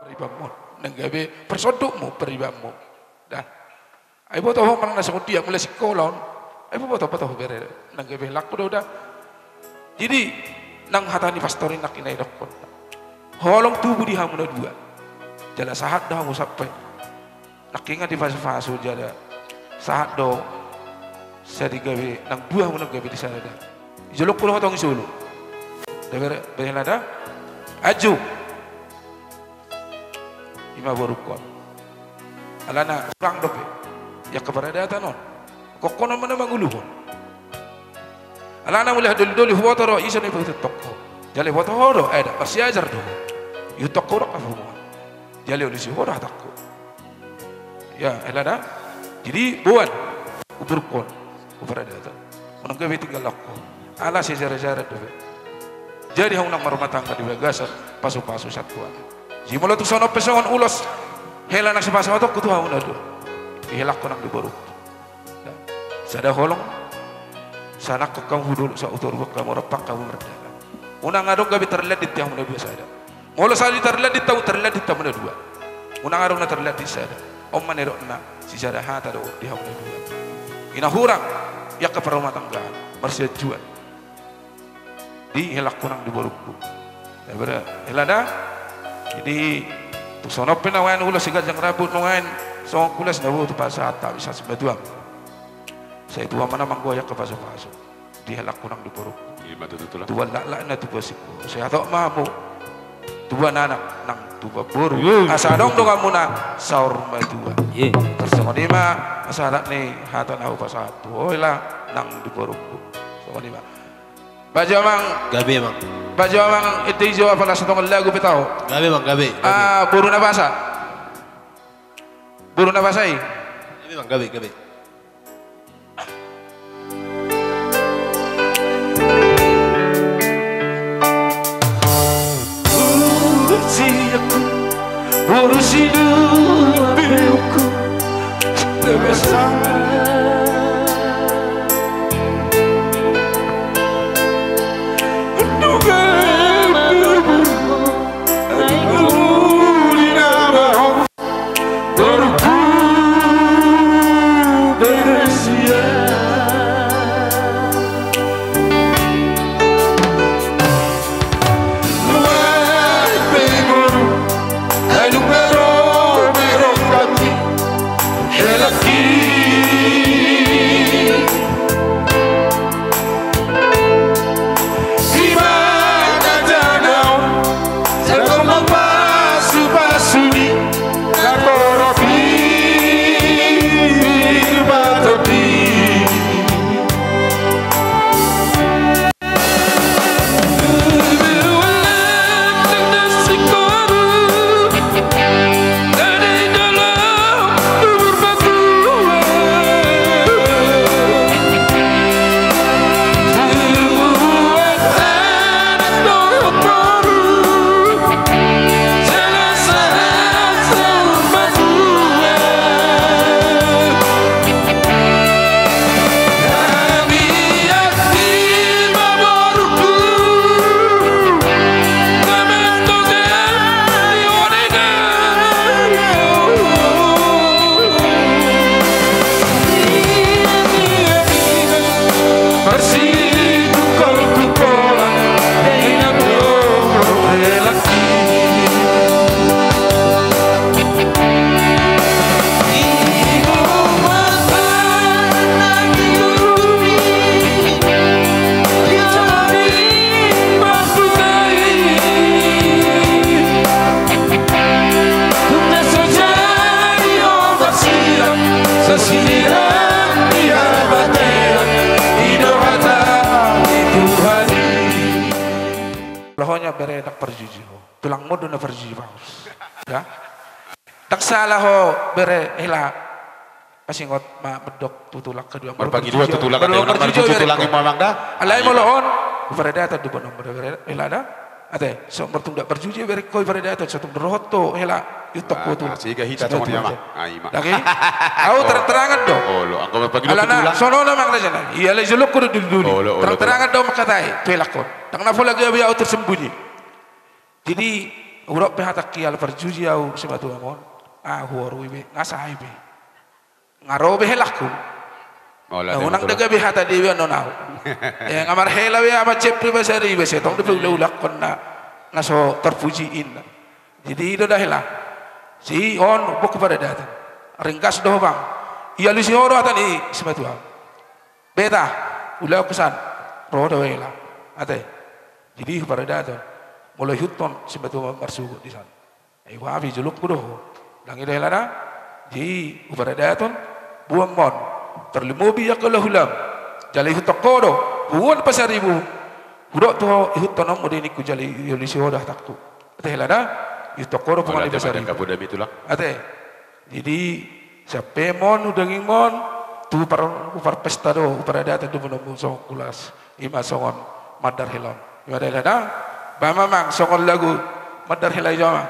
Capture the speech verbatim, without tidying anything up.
Paribanmu, nang gabe parsondukmu, paribanmu. Dah. Ai boto ho manang na songon dia mulai sikola on. Ai boto, boto ho bere, nang gabe helangku do da. Jadi, nang hata ni pastor i nangkin na didokkon. Holong tubu di hamu na dua. Jala sahat do hamu sampe. Nangkin na dipasupasu jala. Sahat do. Sai di gabe, nang dua hamu nang gabe di sada da. Dijolokku do ho tong i solu. Da bere, bere hela da. Anju. Ima borungkon. Alana hurang dope. Ia keberadatan on. Kokkonon mana manguluhon. Alana mulai hadoli-doli huboto do, ison i paihutongko. Jala huboto ho do, eh, da, marsiajar do. Ihutongko do hapunguan. Jala uli si ho do hatangku. Ia, hela da. Jadi, boan. Huborungkon. Keberadatan. Unang gabe tinggal ho. Ala siajar-ajaran dope. Jadi hamu nang marumah tangga di bagasan pasu-pasu Tuhan. Jadi molo tung songon pe songon ulos hela nang sipasahatonku tu hamu na dua. Di helangku nang di borungku. Sada holong. Sanangkon hamu hu dolok, sahutoruan hamu, rampak hamu mardalan. Unang adong gabe tarlandit di hamu na dua sada. Molo sada tarlandit hamu, tarlandit hamu na dua. Unang adong na tarlandit sada. On ma nidokna, sisada hata do di hamu na dua. Ina hurang, ia keparumatanggaan, marsianjuan. Di helangku nang di borungku. Ya, bere, hela da. Jadi, tung songon pe na uaen ulos siganjang rambut nuaen, songon kulas na boi tu pasahat hami sasmatuam. Sai tuam ma na manggoyak kepasu-pasu. Di helangku nang di borungku. Ima tutu tulang. Tubuan laklak na tubuan singkoru. Sai hatop ma hamu. Tubuan anak nang tubuan boru. Asa adong donganmuna saur matua. Tarsongon i ma asa adat ni hata na hupasahat tu ho hela nang di borungku. Songon i ma. Bajo amang. Gabe amang. Bajo amang ende ijo apala satongon lagu pe taho. Gabe amang, gabe. Ah, boru na basa. Boru na basa i. Gabe amang, gabe, gabe. Lahonya bere ndang parjuji ho. Tulangmu do na parjuji bagus. Ya. Ndang sala ho bere hela. Pasingot ma mandok tu tulang, haduan. Marpangidoan tu tulang, ate, unang parjuji tulang i ma amang da. Alai molo on, paradatan do bonom bere hela da. Ate, so martung ndang parjuji bere ho i paradatan, so tung dohot ho hela. Ihuthon ho tulang. Sega hita songon i amang. Lagi? Au terang-terangan do. Olo, anggo marpangidoan tu tulang. Alana songon on amang na jana. Ia alai jolongku do duli-duli. Terang-terangan do mangkatai tu helangkon. Ndang na pola gabe au tersembunyi. Jadi, hudok pe hatangki ala parjuji ahu simatuam on. Ahu huoru i be, nga sae be. Nga ro be helangku. Unang da gabe hata dia be annon ahu. Nga marhela be Ama Jepri Basaribu, sai tong dope ulaulahon na so tarpuji inna. Jadi i do da hela. Si on bongku paradaton. Ringgas do ho bang. Ialusi ho do hata ni simatuam. Beta, ulaon sian ro do hela. Ate. Jadi huparadaton. Molo ihuthon simatuam marsogot di san. Ai huapi jolongku do ho. Ndang i do hela da. Jadi huparadaton. Boan ma on. Tarlumobi angka hulahulam. Jala ihuthon ho do. Boan Pasaribu. Hudok tu ho ihuthon on mode ningku jala ialusi ho do hatangku. Ate hela da. Ihuthon ho do punguan ni Pasaribu. Ate. Jadi sampe ma on, hudanging ma on, tu par, tu parpesta do, tu paradaton do boanonmu songon kulas. Ima songon mandar hela on. Ima da hela da. Ba ma amang songon lagu mandar hela i jo ma.